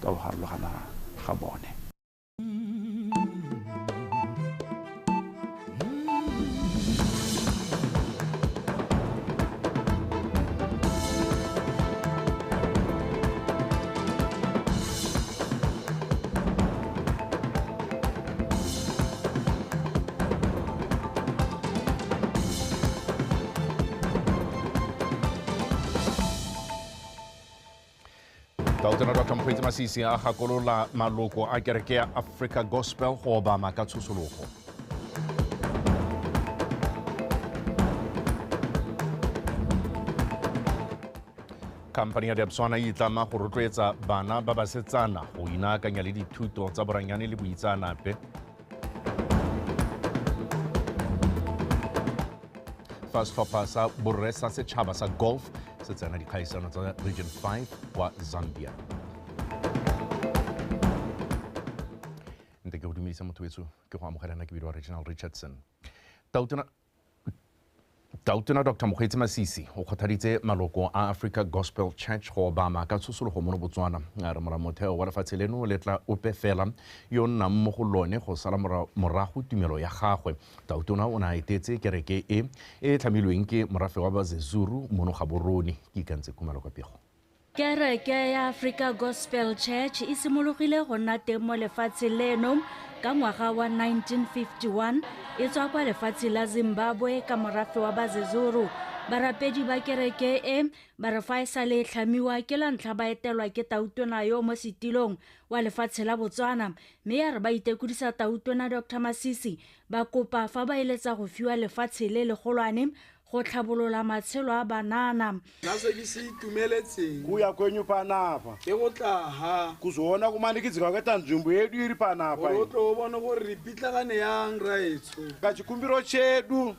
Ka go harologana ga bone. Tautona Dr. Mokgweetsi Masisi a gakolola maloko a kereke ya Africa Gospel go obama ka tshosologo. Khamphani ya Debswana e itlama go rotloetsa bana ba basetsana go inaakanya le dithuto tsa boranyane le boitseanape. Fa setlhopha sa borre sa setšhaba sa golf se tsena dikgaisano tsa Region 5 kwa Zambia. Nte ke go dumedisa motho wetso, ke go amogelana ke bidiwa Reginald Richardson. Tautona Dr. Mokgweetsi Masisi o kgothaditse maloko a Africa Gospel Church go obama ka tshosologo mono Botswana. A re molaomotheo wa lefatshe leno le tla ope fela yo nnang mo go lone go sala morago tumelo ya gagwe. Tautona o ne a etetse kereke e e tlhamilweng ke morafe wa Bazezuru mono Gaborone. Ke ikantse Khumalo ka pego. Kereke ya Africa Gospel Church e simologile go nna teng mo lefatsheng leno ka ngwaga wa 1951, e tswa kwa lefatshe la Zimbabwe ka morafe wa Bazezuru. Barapedi ba kereke e ba re fa e sa le tlhamiwa ke la ntlha ba etelwa ke tautona yo mo setilong wa lefatshe la Botswana, mme ya re ba itekodisa tautona Dr. Masisi ba kopa fa ba eletsa go fiwa lefatshe le legolwane go tlhabolola matshelo a banana. Nna se ke se itumeletseng kuuya kwenyu panapa ke go tla ha kuzoona kumanikidzika kweta nzvimbo yedu iri panapa, gore o tlo o bone gore re pitlagane yang raetsho. Ka chikumbiro chedu,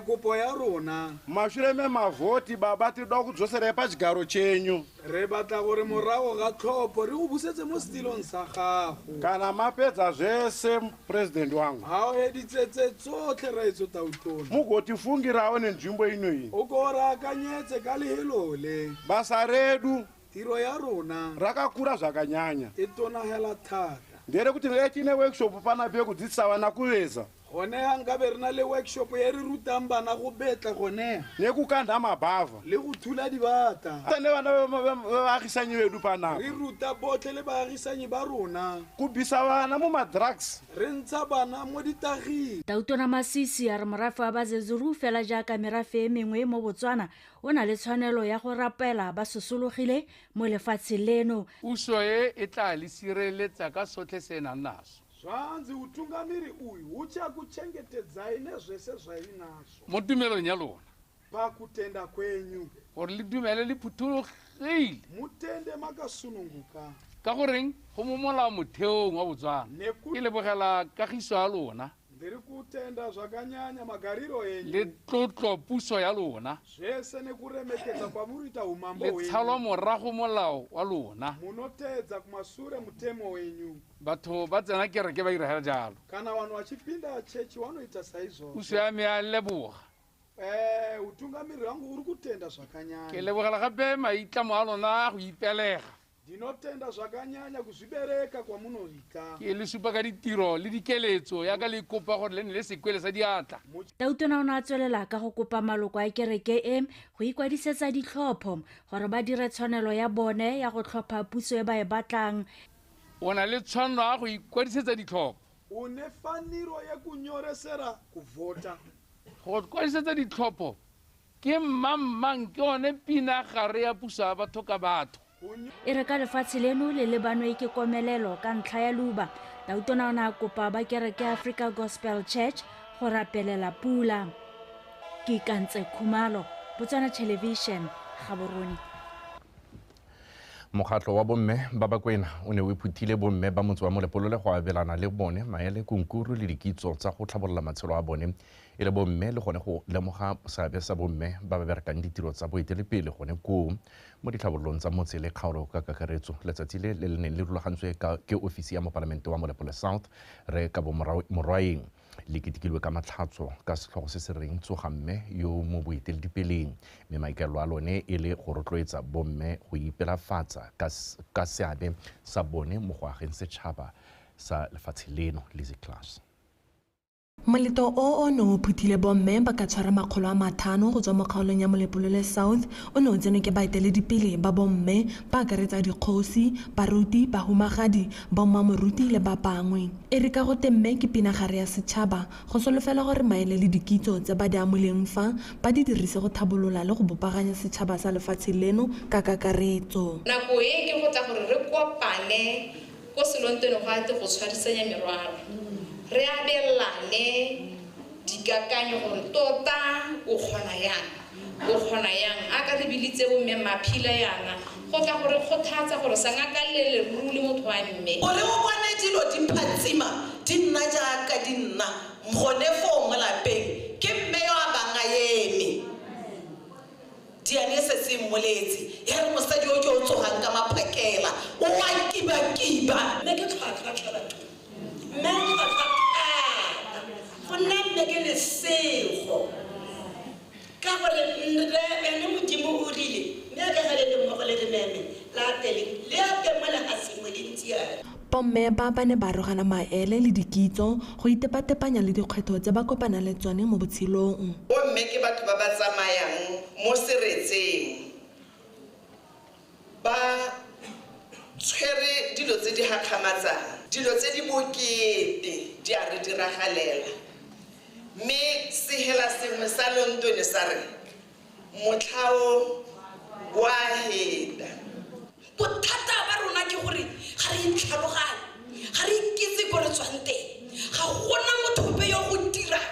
Kopo ya rona, mashure memavhoti baba, tinoda kudzoserai pachigaro chenyu. Re batla gore morago ga tlhopho re go busetse mo setilong sa gago. Kana mapedza zvese, purezidendi wangu, ga o editsetse tsotlhe raetso tautona, mugotifungirawo nenzvimbo inoyi. O ko re akanyetse ka lehelo le. Basa redu, tiro ya rona, rakakura zvakanyanya, e tonagela thata. Nderekuti tinenge tiine workshop panapa yekudzidzisa vana kuveza, gone ga nkabe re na le workshop e re rutang bana go betla gone, nekukanda mabhavha, le go thula dibata, nevana vevaagisanyi vedu panapa, re ruta botlhe le baagisanyi ba rona, kubvisa vana mumadrugs, re ntsha bana mo ditaging. Tautona Masisi a re morafe wa Bazezuru fela jaaka merafe e mengwe mo Botswana o na le tshwanelo ya go rapela ba sosologile mo lefatsheng leno. Puso e e tla le sireletsa ka sotlhe se e nang naso. Zvanzi utungamiri uyu huchakuchengetedzai nezvese zvainazvo. Mo tumelong ya lona, pakutenda kwenyu, gore le dumele le phuthologile, mutende makasununguka. Ka goreng go mo molao motheong wa Botswana, ke lebogela kagiso ya lona, ndiri kutenda zvakanyanya magariro enyu, le tlotlo puso ya lona, zvese nekuremekedza kwamuriita umambo le tshalo morago molao wa lona, munoteedza kumasure mutemo wenyu. Batho ba tsena kereke ba ira hela jalo. Kana vanhu vachipinda chechi vanoita saizvozvo. Puso ya me ya leboga. Utungamiri hwangu uri kutenda zvakanyanya. Ke lebogela gape maitlamo a lona a go ipelega. Ndinotenda zvakanyanya kuzvibereka kwamunoita. Ke le supa ka ditiro le dikeletso yaka le kopa gore le nne le sekwele sa diatla. Tautona o ne a tswelela ka go kopa maloko a kereke e go ikwadisetsa ditlhopho gore ba dire tshwanelo ya bone ya go tlhopha puso e ba e batlang. O na le tshwanelo ya go ikwadisetsa ditlhopho. O ne faniro yekunyoresera kuvhota. Go kwadisetsa ditlhopho ke mmangmang, ke one pinagare ya puso ya batho ka batho. E re ka lefatshe leno le lebanwe ke komelelo ka ntlha ya leuba, Tautona o ne a kopa ba kereke ya Africa Gospel Church go rapelela pula. Ke Ikantse Khumalo, Botswana Television, Gaborone. Mokgatlho wa bomme ba Bakwena o ne o iphuthile bomme ba motse wa Molepolole go abelana le bone maele, kunkuru le dikitso tsa go tlhabolola matshelo a bone e le bomme, le gone go lemoga seabe sa bomme ba ba berekang ditiro tsa boeteledipele gone koo mo ditlhabololong tsa motse le kgaolo ka kakaretso. Letsatsi le le neng le rulagantswe ke ofisi ya mopalamente wa Molepolole South, re Kabo Morwaeng. Le ketekilwe ka matlhatso ka setlhogo se se reng tsoga mme yo mo boeteledipeleng, mme maikaelelo a lone e le go rotloetsa bomme go ipelafatsa ka seabe sa bone mo go ageng setšhaba sa lefatshe leno. Lizzy Class. Moleto o ne o phuthile bomme ba ka tshwara 500 go tswa mo kgaolong ya Molepolole South. O ne o tsenwe ke baeteledipele ba bomme ba akaretsa dikgosi, baruti, bahumagadi, bommamoruti le ba bangwe. E re ka go te mme ke pinagare ya setšhaba, go solofela gore maele le dikitso tse ba di amoleng fa ba di dirise go thabolola le go bopaganya setšhaba sa lefatshe leno ka kakaretso. Nako e ke go tla gore re kopane ko selontone go ate go tshwarisanya merwalo, re abelane dikakanyo gore tota o kgona yang a ka re bilitse bomme maphila yana go tla gore kgothatsa gore sa ngakalele ruri motho wa mme. Gore o bone dilo di phatsima di nna jaaka di nna gone foo mo lapeng ke mme yo a bang a eme diane se se mmoletse ya re mosadi o ke o tsogang ka maphakela o a kiba-kiba. Mme ke tlhwatlhwa batho, mme tlhwatlhwa thata go nna mme ke lesego ka gore ene Modimo o rile mme a ka gale le mmogo le re meme la teleng le a teng mo lefatsheng mo le ntsi yana. Bomme ba ba ne ba arogana maele le dikitso go itepatepanya le dikgwetlho tse ba kopanang le tsone mo botshelong. Bomme ke batho ba ba tsamayang mo seretseng, ba tshwere dilo tse di gakgamatsang, dilo tse di bokete di a re diragalela. Mme sehela sengwe sa Lontone sa re motlhao wa heta. Bothata ba rona ke gore ga re itlhaloganye, ga re ikitse ko re tswang teng. Ga gona motho ope yo go dirang,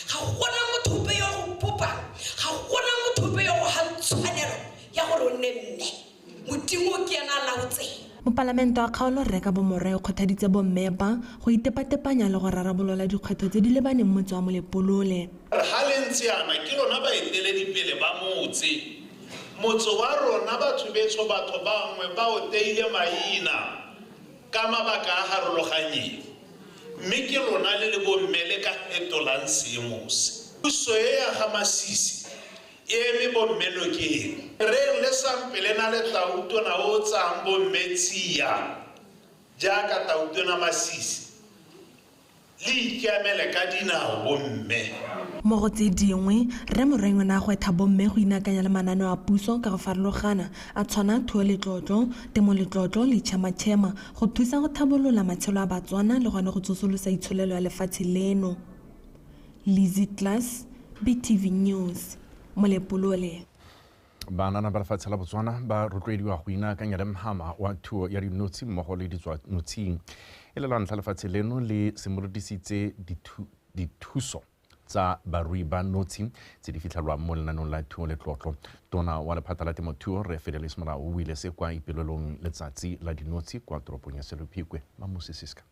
ga gona motho ope yo go bopang, ga gona motho ope yo go gang tshwanelo ya gore o nne mme. Modimo ke ena a laotseng. Mopalamente wa kgaolo Rre Kabo Morwae o kgothaditse bomme ba go itepatepanya le go rarabolola dikgwetlho tse di lebaneng motse wa Molepolole. Ga le ntse yana ke lona baeteledipele ba motse. Motse wa rona batho betsho batho bangwe ba o teile maina ka mabaka a harologanyeng, mme ke lona le le bomme le ka fetolang seemo se. Puso e ya ga Masisi e eme bomme nokeng. Re le sampe le na le tautona o tsang bomme tsia jaaka tautona Masisi, le ikemele ka dinao bomme. Mo go tse dingwe, Rre Morwae o ne a gwetlha bomme go inaakanya le mananeo a puso ka go farologana a tshwana thuo letlotlo, temo letlotlo le tšhematšhema go thusa go tlhabolola matshelo a Batswana le gone go tsosolosa itsholelo ya lefatshe leno. Lizzy Class, BTV News, Molepolole. Banana ba lefatshe la Botswana ba rotloediwa go inaakanya le mhama wa thuo ya dinotshi mmogo le ditswanotshing. E le la ntlha lefatshe leno le simolodisitse dithuso tsa barui ba notshi tse di fitlhelwang mo lenaneong la thuo letlotlo. Tona wa lephata la temothuo Rre Fidelis Molao o buile se kwa ipelelong letsatsi la dinotshi kwa toropong ya Selebi-Phikwe. Mamusi Siska.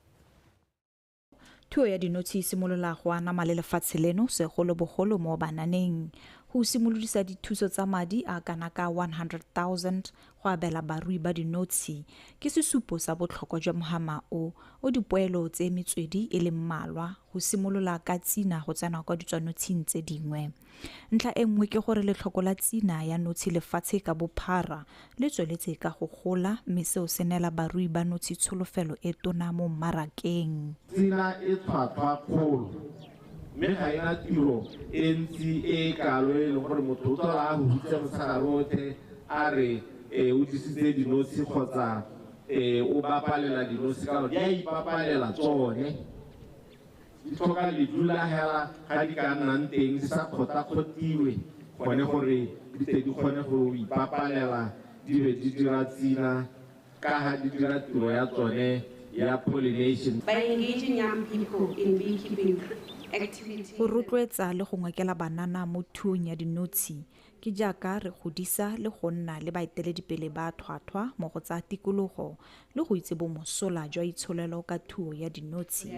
Thuo ya dinotshi e simolola go anama le lefatshe leno segolobogolo mo bananeng. Go simolodisa dithuso tsa madi a kana ka 100,000 go abela barui ba dinotshi ke sesupo sa botlhokwa jwa mohama o dipoelo tse metswedi e le mmalwa go simolola ka tsina go tsena kwa ditswanotshing tse dingwe. Ntlha e nngwe ke gore letlhoko la tsina ya notshi lefatshe ka bophara le tsweletse ka go gola, mme seo se neela barui ba notshi tsholofelo e tona mo mmarakeng. Tsina e tlhwatlhwa kgolo mme ga ena tiro e ntsi e kalo e leng gore motho o tswala a hutse motshegare otlhe a re o disitse dinotshi kgotsa o bapalela dinotshi ka di a ipapalela tsone. Di tlhoka ledula hela ga di ka nnang teng di sa kgotakgotiwe gone gore di tle di kgone go ipapalela di be di dira tsina ka ga di dira tiro ya tsone ya pollination. By engaging young people in beekeeping activities. Go rotloetsa le go ngokela banana mo thuong ya dinotshi ke jaaka re godisa le go nna le baeteledipele ba tlhwatlhwa mo go tsa tikologo le go itse bomosola jwa itsholelo ka thuo ya dinotshi.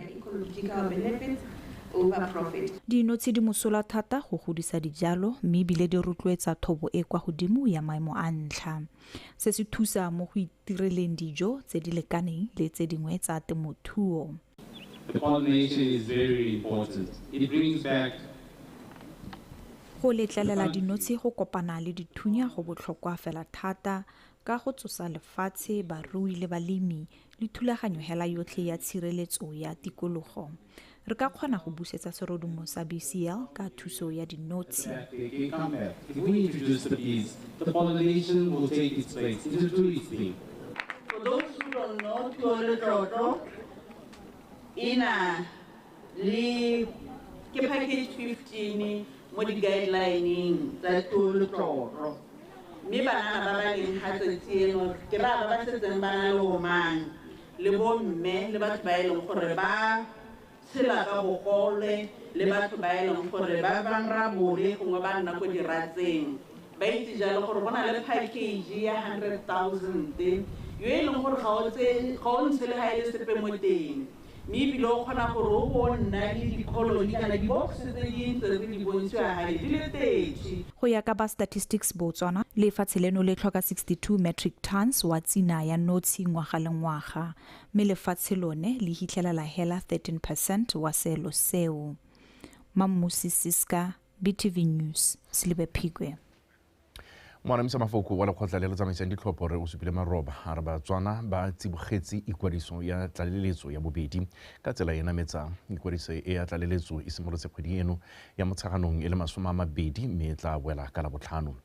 Dinotshi di mosola thata go godisa dijalo mme ebile di rotloetsa thobo e kwa godimo ya maemo a ntlha. Se se thusa mo go itireleng dijo tse di lekaneng le tse dingwe tsa temothuo. The pollination is very important. It brings back Go letlelela dinotshi go kopana le dithunya go botlhokwa fela thata ka go tsosa lefatshe, barui le balemi le thulaganyo hela yotlhe ya tshireletso ya tikologo. Re ka kgona go busetsa serodumo sa BCL ka thuso ya dinotshi. They can come back. If we introduce the bees, the pollination will take its place. It will do its thing. For those who don't know, Thuo Letlotlo ena le ke package 15 mo di-guideline tsa Thuo Letlotlo. Mme banana ba ba leng ga tsatsi eno ke ba ba setseng ba na le omang le bomme le batho ba e leng gore ba tshela ka bogole le batho ba e leng gore ba vulnerable gongwe ba nna ko diratseng. Ba itse jalo gore go na le package ya 100,000 yo e leng gore ga o ntshe le ga e le sepe mo teng, mme ebile o kgona gore o bo nna le di-colony kana di-box tse di ntse re di bontshiwa gae di le 30. Go ya ka ba Statistics Botswana, lefatshe leno le tlhoka 62 metric tons wa tsina ya notshi ngwaga le ngwaga, mme lefatshe lone le hitlhelela hela 13% wa seelo seo. Mammusi Siska, BTV News, Selibe Phikwe. Moanamisa mafoko wa lekgotla le le tsamaisang ditlhopho re o supile maroba a re Batswana ba tsibogetse ikwadiso ya tlaleletso ya bobedi ka tsela e nametsang. Ikwadiso e ya tlaleletso e simolotse kgwedi eno ya Motsheganong e le 20 mme e tla wela ka Labotlhano.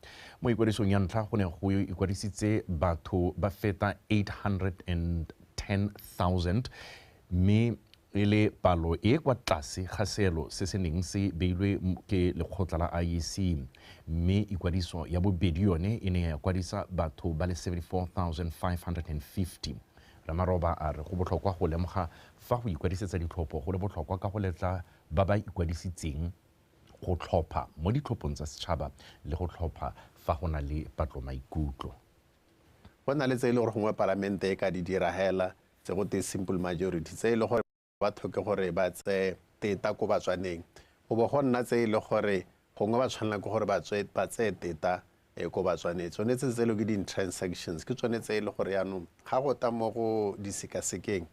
Mo ikwadisong ya ntlha go ne go ikwadisitse batho ba feta 810,000 mme e le palo e kwa tlase ga seelo se se neng se beilwe ke lekgotla la IEC, mme ikwadiso ya bobedi yone e ne ya kwadisa batho ba le 74,550. Ramaroba a re go botlhokwa go lemoga fa go ikwadisetsa ditlhopho go le botlhokwa ka go letla ba ba ikwadisitseng go tlhopha mo ditlhophong tsa setšhaba le go tlhopha fa go na le patlomaikutlo. Go na le tse e le gore gongwe palamente e ka di dira hela tse go te simple majority tse e le gore ba tlhoke gore ba tseye teta ko Batswaneng, go bo go nna tse e le gore gongwe ba tshwanela ke gore ba tseye teta ko Batswaneng. Tsone tse tselo ke di-transactions, ke tsone tse e le gore yaanong ga go ta mo go di sekasekeng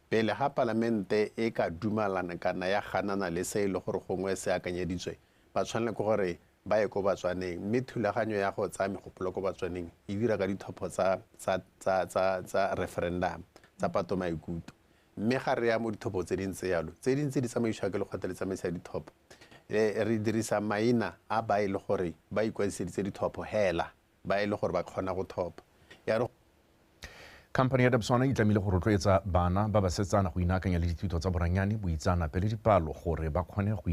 pele ga palamente e ka dumalana kana ya ganana le se e le gore gongwe se akanyeditswe, ba tshwanela ke gore ba ye ko Batswaneng. Mme thulaganyo ya go tsaya megopolo ko Batswaneng e dira ka ditlhopho tsa referendum tsa patomaikutlo. Mme ga re ya mo ditlhopho tse dintse yalo, tse dintse di tsamaisiwa ke lekgotla le tsamaisa ditlhopho, re dirisa maina a ba e le gore ba ikwadiseditse ditlhopho hela, ba e le gore ba kgona go tlhopha. Khamphane ya Debswana e tlamehile go rotloetsa bana ba basetsana go inaakanya le dithuto tsa boranyane, boitseanape le dipalo gore ba kgone go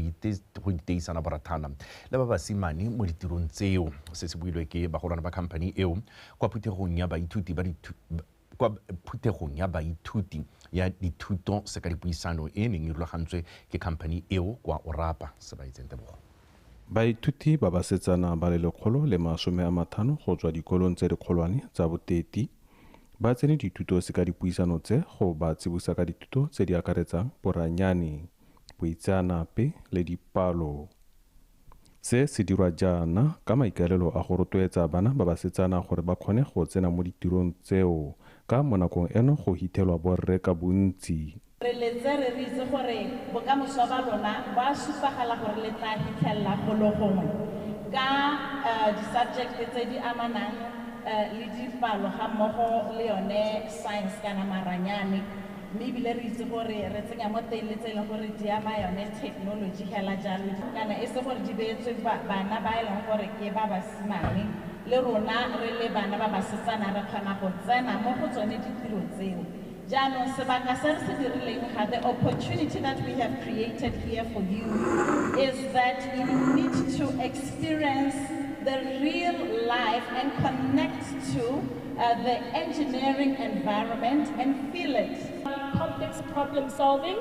iteisana borathana le ba basimane mo ditirong tseo. Se se builwe ke bagolwane ba khamphane eo kwa phuthegong ya baithuti kwa phuthegong ya baithuti ya dithuto se ka dipuisano e neng e rulagantswe ke khamphane eo kwa Orapa. Se ba itseng Tebogo. Baithuti ba basetsana ba le 150 go tswa dikolong tse dikgolwane tsa Boteti ba tsene dithuto se ka dipuisano tse go ba tsibosa ka dithuto tse di akaretsang boranyane, boitseanape le dipalo. Se se dirwa jaana ka maikaelelo a go rotloetsa bana ba basetsana gore ba kgone go tsena mo ditirong tseo ka mo nakong eno go hithelwa borre ka bontsi. Re letse re itse gore bokamoso ba lona bo a supagala gore le tla hitlhelela golo gongwe ka di-subject tse di amanang le dipalo ga mmogo le yone science kana maranyane, mme ebile re itse gore re tsenya mo teng le tse e leng gore di ama yone technology hela jalo, kana e se gore di beetswe bana ba e leng gore ke ba basimane, le rona re le bana ba basetsana re kgona go tsena mo go tsone ditiro tseo. Jaanong sebaka se re se dirileng ga, the opportunity that we have created here for you is that you need to experience the real life and connect to the engineering environment and feel it. Complex problem solving.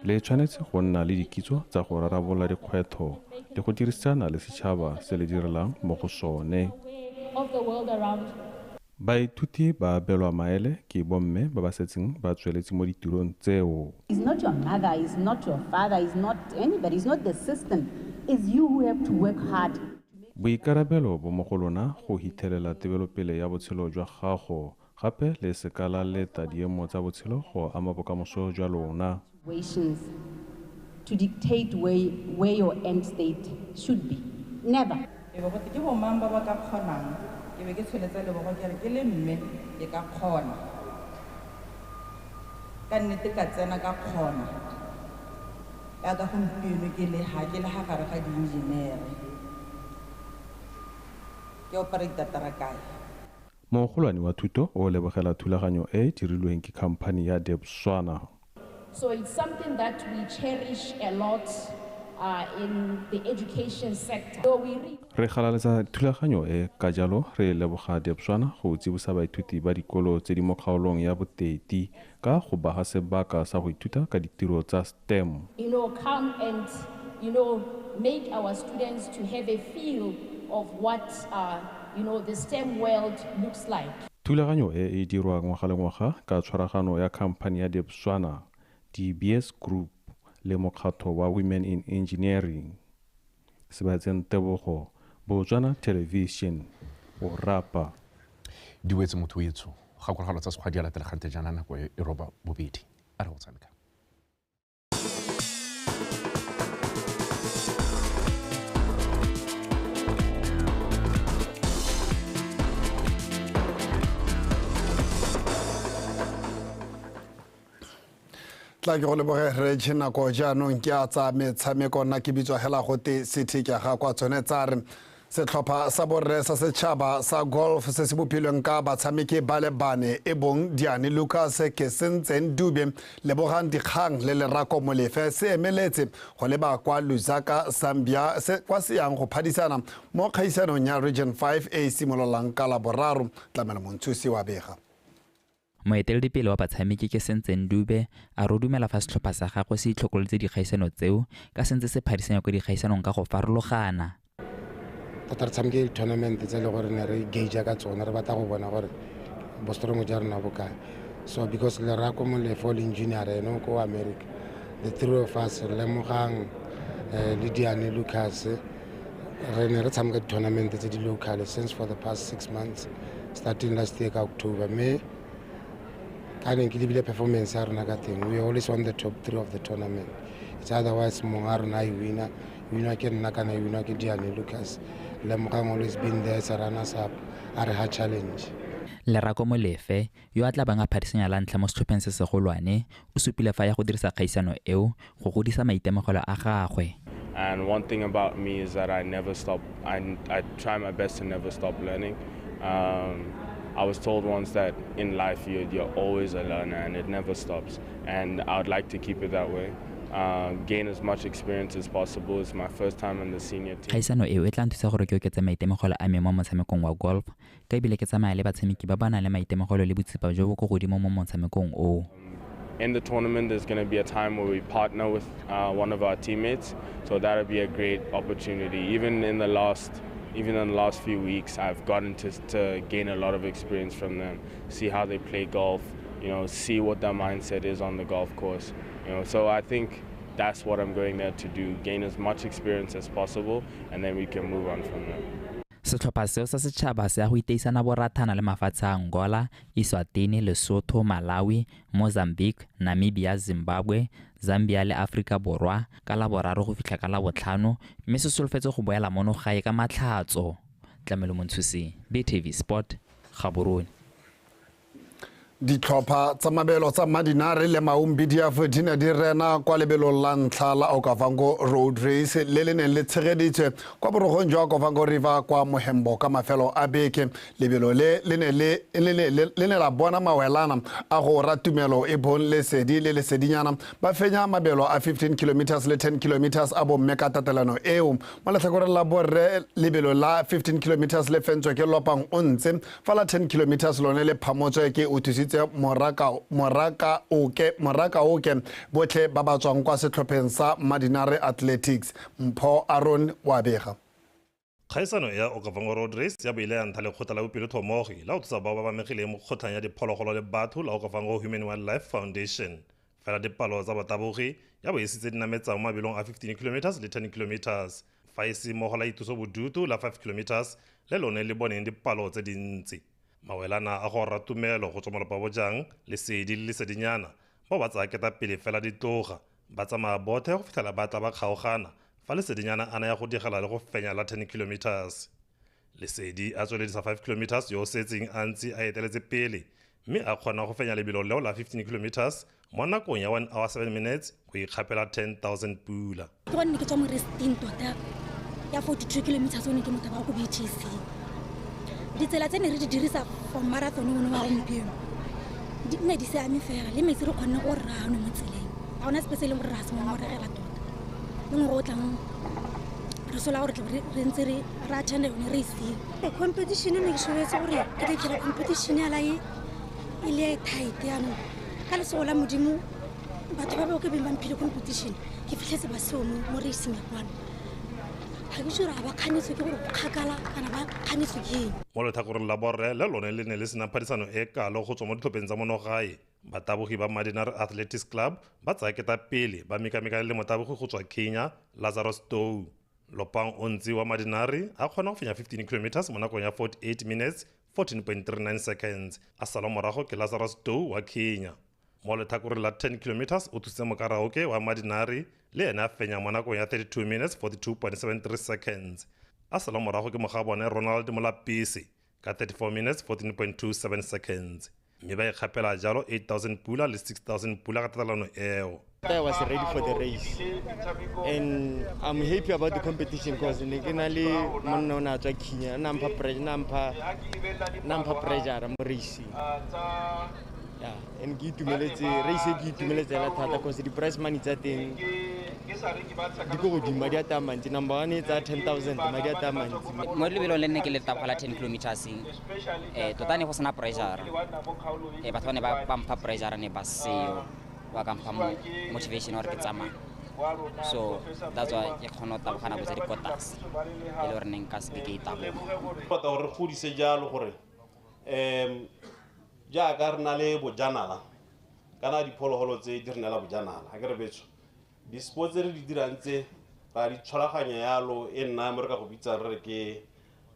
Le tshwanetse go nna le dikitso tsa go rarabolola dikgwetlho le go dirisana le setšhaba se le direlang mo go sone. Of the world around. Baithuti ba abelwa maele ke bomme ba ba setseng ba tsweletse mo ditirong tseo. It's not your mother, it's not your father, it's not anybody, it's not the system. It's you who have to work hard. Boikarabelo bo mo go lona go hithelela tebelopele ya botshelo jwa gago, gape le seka la leta diemo tsa botshelo go ama bokamoso jwa lona. To dictate where your end state should be. Never. Ke bo mang ba ba ka kgonang, ke be ke tsholetsa lebogo ke re ke le mme ke ka kgona. Ka nnete ka tsena ka kgona. Yaka gompieno ke le ha ke le ha gare ga di-engineer-e. Ke operate-a kae. Mogolwane wa thuto o lebogela thulaganyo e e dirilweng ke khamphane ya Debswana. So it's something that we cherish a lot in the education sector. So we re galaletsa thulaganyo e ka jalo re leboga Debswana go tsibosa baithuti ba dikolo tse di mo kgaolong ya Boteti ka go baga sebaka sa go ithuta ka ditiro tsa STEM. Come and make our students to have a feel of what the STEM world looks like. Thulaganyo e e dirwa ngwaga le ngwaga ka tshwaragano ya khamphane ya Debswana, DBS Group le mokgatho wa Women in Engineering. Sebatseng Tebogo, Botswana Television, Orapa. Di wetse motho etsho gakologelo tsa sekgwa di a latelegante jaana nako e roba bobedi a re go tshameka. Tla ke go leboge re nako jaanong ke a tsa metshameko nna ke bitswa hela gote city ke ga kwa tsone tsa re setlhopha sa borre sa setšhaba sa golf se se bopilweng ka batshameki ba le bane e bong Diane Lucas ke sentseng Dube lebogang dikgang le Lerako Molefe se emeletse go leba kwa Lusaka Zambia se kwa se yang go phadisana mo kgaisanong ya Region 5 e e simololang ka Laboraro. Tlamelo Montshusi wa bega. Moeteledipele wa batshameki ke Sentseng Dube a re o dumela fa setlhopha sa gagwe se itlhokolotse dikgaisano tseo ka sentse se phadisanya kwa dikgaisanong ka go farologana. Tota re tshameke di-tournament tse e le gore ne re gauge ka tsone re batla go bona gore bo strong ja rona bo kae. So because Lerako Molefe o leng junior ene ko America, the three of us re lemogang le Diane Lucas re ne re tshameka di-tournament tse di local since for the past 6 months starting last year ka October. Mme ka neng ke lebile performance ya rona ka teng, we always on the top 3 of the tournament. It's otherwise mongwe a rona e winner, winner ke nna kana e winner ke Diane Lucas. Lemogang always been there as a runners up, a re ha challenge. Lerako Molefe yo a tla bang a phadisanya la ntlha mo setlhopheng se segolwane o supile fa ya go dirisa kgaisano eo go godisa maitemogelo a gagwe. And one thing about me is that I never stop. I try my best to never stop learning. I was told once that in life you're always a learner and it never stops. And I would like to keep it that way. Gain as much experience as possible. It's my first time in the senior team. Kgaisano eo e tla nthusa gore ke oketse maitemogelo a me mo motshamekong wa golf ka ebile ke tsamaya le batshameki ba ba nang le maitemogelo le botsipa jo bo ko godimo mo motshamekong oo. In the tournament, there's going to be a time where we partner with one of our teammates, so that'll be a great opportunity. Even in the last few weeks, I've gotten to gain a lot of experience from them, see how they play golf, see what their mindset is on the golf course. So I think that's what I'm going there to do, gain as much experience as possible, and then we can move on from there. Setlhopha seo sa setšhaba se ya go iteisana borathana le mafatshe a Angola, Eswatini, Lesotho, Malawi, Mozambique, Namibia, Zimbabwe, Zambia le Afrika Borwa ka Laboraro go fitlha ka Labotlhano, mme se solofetse go boela mono gae ka Matlhatso. Tlamelo Montshusi, BTV Sport, Gaborone. Ditlhopha tsa mabelo tsa Madinare le Maun BDF di ne di rena kwa lebelong la ntlha la Okavango Road Race le le neng le tshegeditswe kwa borogong jwa Okavango River kwa Mohembo ka mafelo a beke. Lebelo le le ne la bona mawelana a go ratumelo e bong Lesedi le Lesedinyana ba fenya mabelo a 15 km le 10 km a bomme ka tatelano eo. Mo letlhakoreng la borre lebelo la 15 km le fentswe ke Lopang o ntse fa la 10 km lone le phamotswe ke o Moraka oke botlhe ba ba tswang kwa setlhopheng sa Madinare Athletics. Mpho Aaron wa bega. Kgaisano ya Okavango Road Race ya bo ile ya ntlha lekgotla la bopelotlhomogi la go thusa bao ba ba amegileng mo kgotlhang ya diphologolo le batho la Okavango Human Wildlife Foundation. Fela dipalo tsa batabogi ya bo e setse di nametsa mo mabelong a 15 km le 10 km, fa e se mmogo la ituso bodutu la 5 km le lone le boneng dipalo tse dintsi. Mawelana a go ratumelo go tswa malopa bojang Lesedi le Lesedinyana Bao ba tsaya ketapele fela di tloga, ba tsamaya bothe go fitlhela ba tla ba kgaogana fa Lesedinyana a na ya go digela le go fenya la 10 kilometers. Lesedi a tsweledisa 5 kilometers yo o setseng a ntse a eteletse pele, mme a kgona go fenya lebelo leo la 15 kilometers mo nakong ya 1 hour 7 minutes go ikgapela 10,000 pula. Ke gonne ke tswa mo resting tota ya 42 kilometers one ke motho wa ko BTC. Ditsela tse ne re di dirisa for marathon ono wa gompieno di nne di siame fela, le metsi re kgonne go rano mo tseleng. Ga gona sepe se e leng gore re a se ngongoregela tota. Le ngwe o tlang re sola gore re ntse re attend yone race eo. Competition ne ke solofetse gore ke tla itlhela competition ya la e le e tight jaanong. Ka letsogo la Modimo batho ba bao ke beng ba mphile competition ke fitlhetse ba seo mo racing ya kwano. Ga ke sure ga ba kganetswe ke gore kgakala kana ba kganetswe ke eng. Mo letlhakoreng la borre le lone le ne le sena phadisano e kalo go tswa mo ditlhopheng tsa monogae. Batabogi ba Mmadinare Athletics Club ba tsaya ketapele ba mekamekane le motabogi go tswa Kenya Lazarus Tou. Lopang Ontsi wa Mmadinare a kgona go fenya 15 kilometers mo nakong ya 48 minutes 14.39 seconds, a salwa morago ke Lazarus Tou wa Kenya. Mo letlhakoreng la 10 kilometers o thusitse Mokaraoke wa Mmadinare le ene a fenya mo nakong ya 32 minutes 42.73 seconds, a salwa morago ke mogabone Ronald Molapisi ka 34 minutes 14.27 seconds, mme ba ikgapela jalo 8,000 pula le 6,000 pula ka tatelano eo. I was ready for the race and I'm happy about the competition because ne ke na le monna o ne a tswa Kenya, o ne a mpha pressure mo racing. Yeah, and ke itumeletse race e ke itumeletse hela thata because di prize money tsa teng di ko godimo, madi a teng a mantsi. Number one e tsaya 10,000, madi a teng a mantsi. Mo lebelong le nne ke le tabogela 10 kilometers, tota ne go sena pressure. Batho ba ne ba mpha pressure ne ba seo, ba ka mpha motivation gore ke tsamaya. So that's why ke kgona go taboga nako tse di ko tlase, e le gore ne nka se ke e taboga. Batla gore re godise jalo gore jaaka re na le bojanala kana diphologolo tse di re neela bojanala, ga ke re betso di-sports tse re di dirang tse ra di tshwaraganya yalo e nna mo re ka go bitsang re re ke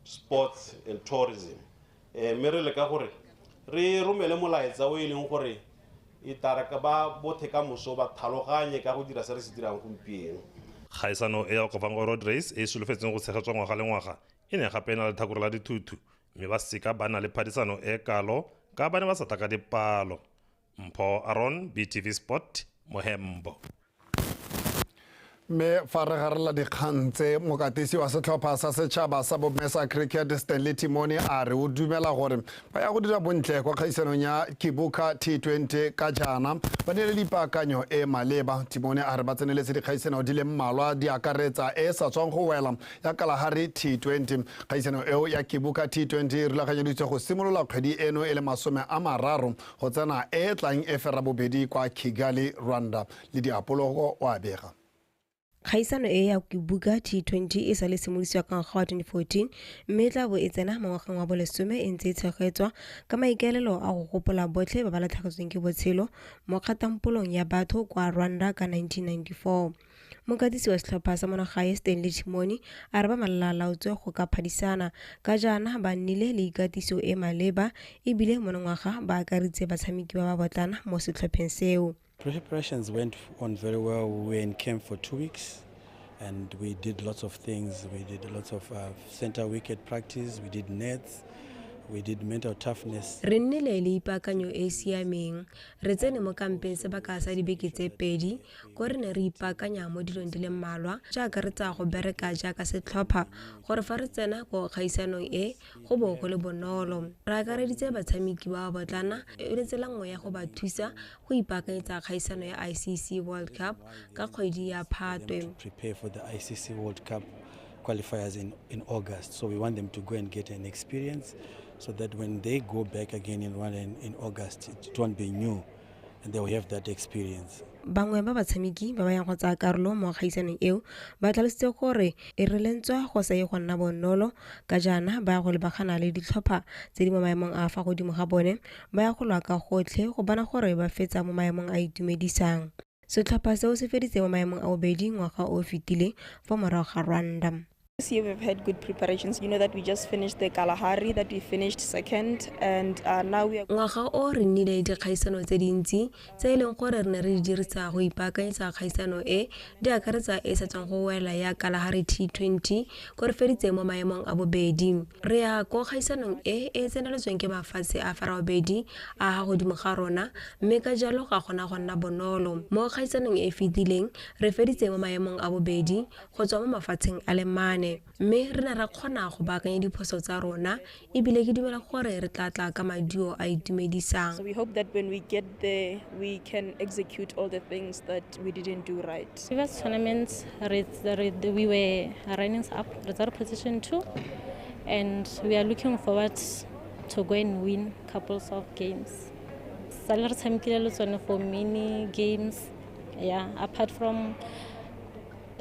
sports and tourism. Mme re leka gore re romele molaetsa o e leng gore e tla re ba bothe ka moso ba tlhaloganye ka go dira se re se dirang gompieno. Kgaisano e ya Okavango Road Race e e solofetseng go tshegetswa ngwaga le ngwaga e ne gape e na le letlhakore la dithuthu, mme ba seka ba na le phadisano e kalo ka ba ne ba sa tla ka dipalo. Mpho Aron, BTV Sport, Mohembo. Mme fa re garela dikgang tse, mokatisi wa setlhopha sa setšhaba sa bomme sa cricket Stanley Timone a re o dumela gore ba ya go dira bontle kwa kgaisanong ya Kibuka T20 ka jaana ba ne le dipaakanyo e maleba. Timone a re ba tseneletse dikgaisano di le mmalwa di akaretsa e sa tswang go wela ya Kalahari T20. Kgaisano eo ya Kibuka T20 e rulaganyeditswe go simolola kgwedi eno e le 30 go tsena e tlang e ferabobedi kwa Kigali, Rwanda. Le diapologo o a bega. Kgaisano e ya Kibuka T20 e sa le simolosiwa ka ngwaga wa 2014, mme e tla bo e tsena mo ngwageng wa bolesome e ntse e tshegetswa ka maikaelelo a go gopola botlhe ba ba latlhegetsweng ke botshelo mo kgatampolong ya batho kwa Rwanda ka 1994. Mokatisi wa setlhopha sa monagae Stanley Timone a re ba malalaalaotswe go ka phadisana ka jaana ba nnile le ikatiso e maleba ebile monongwaga ba akareditse batshameki ba ba botlana mo setlhopheng seo. Preparations went on very well. We were in camp for 2 weeks and we did lots of things. We did lots of center wicket practice, we did nets, we did mental toughness. Re nnile le ipaakanyo e e siameng. Re tsene mo kampeng sebaka sa dibeke tse 2 ko re ne re ipaakanya mo dilong di le mmalwa jaaka re tsaya go bereka jaaka setlhopha gore fa re tsena ko kgaisanong e go bo go le bonolo. Re akareditse batshameki ba ba botlana e le tsela nngwe ya go ba thusa go ipaakanyetsa kgaisano ya ICC World Cup ka kgwedi ya Phatwe. Prepare for the ICC World Cup qualifiers in August. So we want them to go and get an experience so that when they go back again in Rwanda in August, it won't be new and they will have that experience. Bangwe ba batshameki ba ba yang go tsaya karolo mo kgaisanong eo ba tlhalositse gore e re lentswa go sa ye go nna bonolo ka jaana ba ya go lebagana le ditlhopha tse di mo maemong a fa godimo ga bone, ba ya go lwa ka gotlhe go bona gore ba fetsa mo maemong a itumedisang. Setlhopha seo se feditse mo maemong a bobedi ngwaga o o fetileng fa morago ga Rwanda. This year we've had good preparations. You know that we just finished the Kalahari, that we finished second, and now we are... Ngwaga o re nnile dikgaisano tse dintsi tse e leng gore re ne re di dirisa go ipaakanyetsa kgaisano e, di akaretsa e sa tswang go wela ya Kalahari T20 ko re feditse mo maemong a bobedi. Re ya ko kgaisanong e e tseneletsweng ke mafatshe a ferabobedi a ha godimo ga rona, mme ka jalo ga gona go nna bonolo. Mo kgaisanong e e fetileng re feditse mo maemong a bobedi go tswa mo mafatsheng a le mane, mme re ne ra kgona go baakanya diphoso tsa rona ebile ke dumela gore re tla tla ka maduo a itumedisang. So we hope that when we get there, we can execute all the things that we didn't do right. Previous tournaments, we were runners up, reserve position 2, and we are looking forward to go and win couples of games. Sale re tshamekile le tsone for many games, yeah, apart from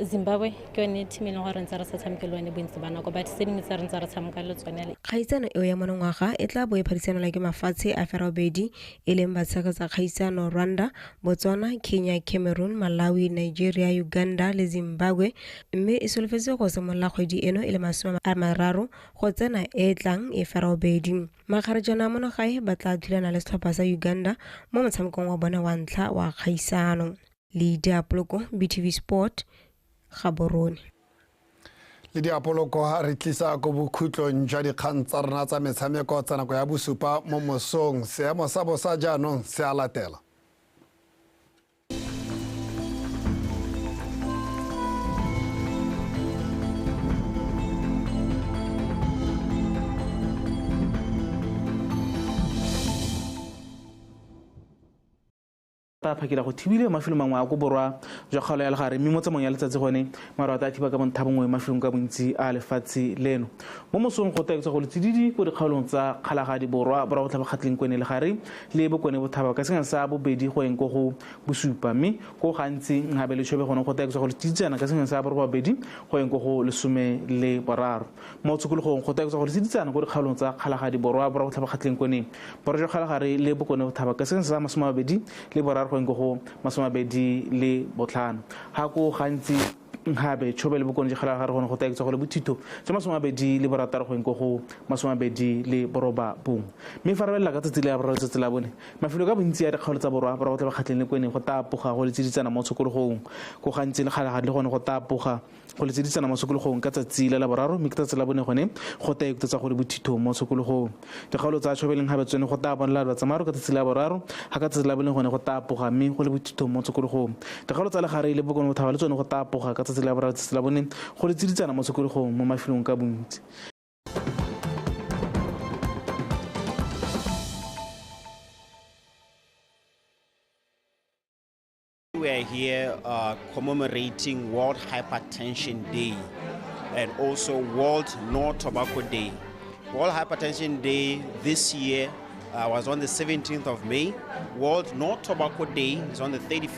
Zimbabwe ke yone team e leng gore ntse re sa tshameke le yone bontsi ba nako, but tse dingwe tse re ntse re tshameka le tsone. Kgaisano eo ya monongwaga e tla bo e phadisanelwa ke mafatshe a ferabobedi e leng batshegetsa kgaisano Rwanda, Botswana, Kenya, Cameroon, Malawi, Nigeria, Uganda le Zimbabwe, mme e solofetse go simolola kgwedi eno e le 30 go tsena e tlang e ferabobedi. Makgarejana a monogae ba tla thulana le setlhopha sa Uganda mo motshamekong wa bone wa ntlha wa kgaisano. Lydia Poloko, BTV Sport, Gaborone. Le diapoloko re tlisa ko bokhutlong jwa dikgang tsa rona tsa metshameko tsa nako ya bosupa mo mosong. Seemo sa bosa jaanong se a latela. Ta phakela go thibile mafelo mangwe a ko borwa jwa kgaolo ya legare, mme mo tsamong ya letsatsi gone maro a tla thiba ka bontha bongwe mafelong ka bontsi a lefatshe leno. Mo mosong go taetswa go letsididi ko dikgaolong tsa Kgalagadi Borwa, Borwa Botlhaba Kgatleng Kwene Legare le Bokone Bothaba ka sengwe sa bobedi go eng ko go bosupa, mme ko gantsi Nhabe le Chobe gone go taetswa go letsiditsana ka sengwe sa borobabedi go eng ko go 13. Mo tshokologong go taetswa go letsiditsana ko dikgaolong tsa Kgalagadi Borwa, Borwa Botlhaba Kgatleng Kwene, Borwa jwa Kgalagare le Bokone Bothaba ka sengwe sa 23 go go 25. Ha ko gantsi Nhabe Chobe le Bokone Kgalagare gone go taetswa go le bothito tse 26 go go 29. Mme fa re belela ka tsatsi la boraro tsatsi la bone, mafelo ka bontsi a dikgaolo tsa Borwa, Borwa Botlhaba Kgatleng le Kwene go tapoga go letsiditsana mo tshokologong. Ko gantsi le Kgalagadi le gone go tapoga go letsiditsana mo tshokologong ka tsatsi la boraro, mme ka tsatsi la bone gone go taetswa go le bothito mo tshokologong. Dikgaolo tsa Chobe le Nhabe tsone go ta bonela batsamaro ka tsatsi la boraro, ha ka tsatsi la bone gone go tapoga mme go le bothito mo tshokologong. Dikgaolo tsa Legare le Bokone Bothaba le tsone go tapoga ka tsatsi la boraro tsatsi la bone go letsiditsana mo tshokologong mo mafelong ka bontsi. We are here commemorating World Hypertension Day and also World No Tobacco Day. World Hypertension Day this year was on the 17th of May. World No Tobacco Day is on the 31st.